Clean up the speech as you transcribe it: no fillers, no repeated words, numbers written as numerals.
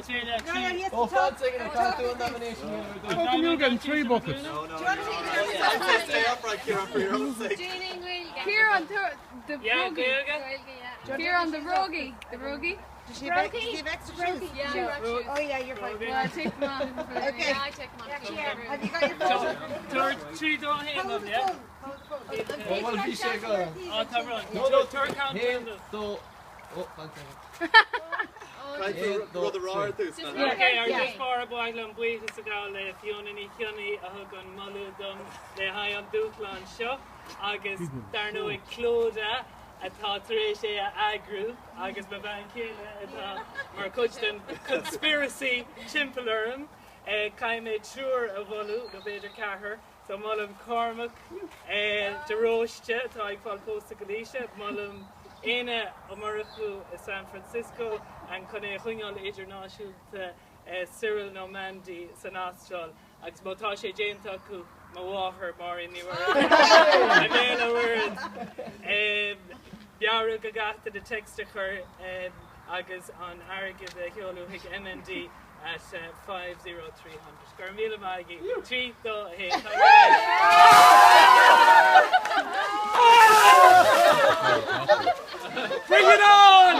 Oh, fan second, I can't do a nomination here. How come you're getting 3 buckets? No, no. Stay upright, Kieran, for your own sake. Kieran, the Yeah, broguí. Gaeilge. Kieran, the broguí. The broguí? Does she have, does she have extra shoes? Yeah. Oh yeah, you're fine. Well, I take them off. Okay. Yeah, I take them off. Have you got your phone? Tabhair 3 2 1 Hold dom, the yeah? phone. Hold the phone. Well, bhí sé go. Á, tá rud. No, no, Tabhair count Haon, dom. dó, oh, fan second. Caithfidh tú rud a rá ar dtús, man. Okay, ar dtús báire ba mhaith liom buíochas a ghabháil le Fiona Ní Chionnaith a thug an moladh dom le haghaidh an dúshlán seo agus dar ndóigh Clodagh atá tar éis é a eagrú agus mo bhean chéile atá mar chuid den conspiracy timpeall orm. Caithfidh mé triúr a mholadh, nó b'fhéidir ceathrar. So molaim Cormac de Róiste atá ag fáil pósta go Laoise, molaim Éanna Ó Murchú i San Francisco and chun é a choinneáil idirnáisiúnta Cyril nó Mandy san Astráil agus má tá sé déanta acu mo mháthair Máirín Ní Mhuireadhaigh i mBéal an Mhuirthead. Meabhrú do gach duine text a chur agus an airgead a sheoladh chuig MND at 50300. Go raibh míle maith agaibh. 3, 2, 1, tá Bring it on!